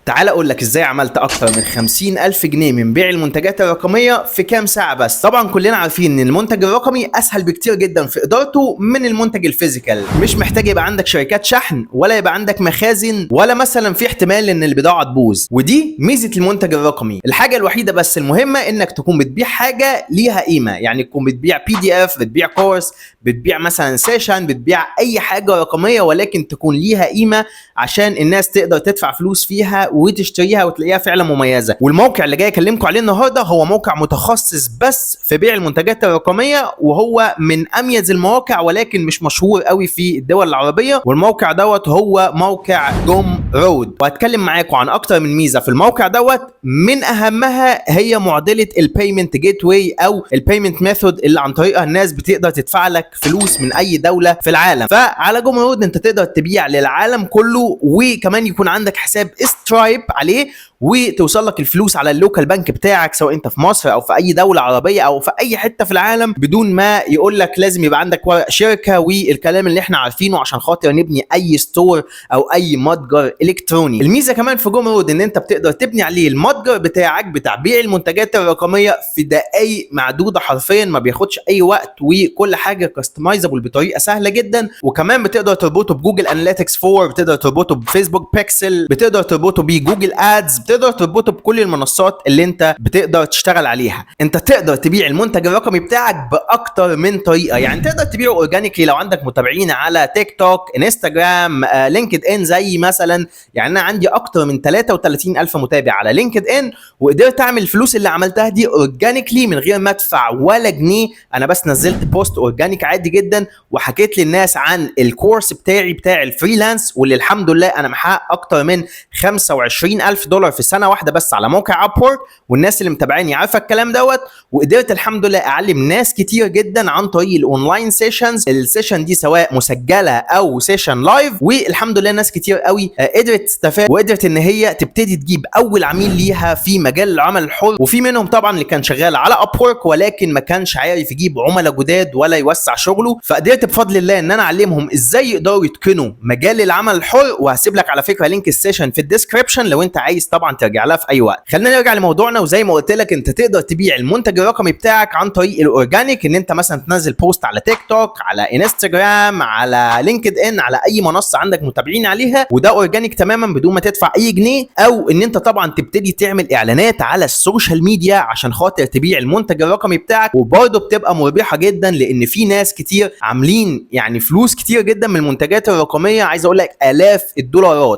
تعال اقول لك ازاي عملت اكتر من 50 الف جنيه من بيع المنتجات الرقمية في كام ساعة بس. طبعا كلنا عارفين ان المنتج الرقمي اسهل بكتير جدا في ادارته من المنتج ال physical. مش محتاج يبقى عندك شركات شحن ولا يبقى عندك مخازن ولا مثلا في احتمال ان البضاعة تبوظ، ودي ميزة المنتج الرقمي. الحاجة الوحيدة بس المهمة انك تكون بتبيع حاجة ليها قيمه، يعني تكون بتبيع PDF، بتبيع course، بتبيع مثلا session، بتبيع اي حاجة رقمية ولكن تكون ليها قيمة عشان الناس تقدر تدفع فلوس فيها وتشتريها وتلاقيها فعلا مميزه. والموقع اللي جاي اكلمكم عليه النهارده هو موقع متخصص بس في بيع المنتجات الرقميه، وهو من اميز المواقع ولكن مش مشهور قوي في الدول العربيه. والموقع دوت هو موقع Gumroad، وهتكلم معاكم عن اكتر من ميزة في الموقع دوت، من اهمها هي معضلة ال payment gateway او ال payment method اللي عن طريقها الناس بتقدر تدفع لك فلوس من اي دولة في العالم. فعلى Gumroad انت تقدر تبيع للعالم كله، وكمان يكون عندك حساب Stripe عليه وتوصل لك الفلوس على ال local bank بتاعك، سواء انت في مصر او في اي دولة عربية او في اي حتة في العالم، بدون ما يقول لك لازم يبقى عندك ورق شركة والكلام اللي احنا عارفينه عشان خاطر نبني اي store او اي متجر الكتروني. الميزة كمان في Gumroad ان انت بتقدر تبني عليه المتجر بتاعك بتاع بيع المنتجات الرقمية في دقائق معدودة، حرفيا ما بياخدش اي وقت، وكل حاجة customizable بطريقة سهلة جدا. وكمان بتقدر تربطه ب Google Analytics 4، بتقدر تربطه ب Facebook Pixel، بتقدر تربطه ب Google Ads، بتقدر تربطه بكل المنصات اللي انت بتقدر تشتغل عليها. انت تقدر تبيع المنتج الرقمي بتاعك باكتر من طريقه، يعني تقدر تبيعه organically لو عندك متابعين على تيك توك، انستجرام، LinkedIn. زي مثلا يعني انا عندي اكتر من 33 الف متابع على LinkedIn، وقدرت اعمل الفلوس اللي عملتها دي organically من غير ما ادفع ولا جنيه. انا بس نزلت post organic عادي جدا وحكيت للناس عن ال course بتاعي بتاع ال freelance، واللي الحمد لله انا محقق اكتر من 25 الف دولار في سنة واحدة بس على موقع Upwork، والناس اللي متابعاني عارفه الكلام دوت. وقدرت الحمد لله اعلم ناس كتير جدا عن طريق ال online sessions، ال session دي سواء مسجله او session live، والحمد لله ناس كتير قوي قدرت تستفاد وقدرت ان هي تبتدي تجيب اول عميل ليها في مجال العمل الحر. وفي منهم طبعا اللي كان شغال على Upwork ولكن ما كانش عارف يجيب عملاء جداد ولا يوسع شغله، فقدرت بفضل الله ان انا اعلمهم ازاي يقدروا يتقنوا مجال العمل الحر. وهسيب لك على فكرة link ال session في ال description لو انت عايز طبعا ترجع لها في اي وقت. خلينا نرجع لموضوعنا، وزي ما قلت لك انت تقدر تبيع المنتج الرقمي بتاعك عن طريق ال organic، ان انت مثلا تنزل post على تيك توك، على انستجرام، على LinkedIn، على اي منصة عندك متابعين عليها، وده organic تماما بدون ما تدفع اي جنيه. او ان انت طبعا تبتدي تعمل اعلانات على ال social media عشان خاطر تبيع المنتج الرقمي بتاعك، وبرضه بتبقى مربحة جدا لان في ناس كتير عاملين يعني فلوس كتير جدا من المنتجات الرقميه، عايز اقول لك الاف الدولارات.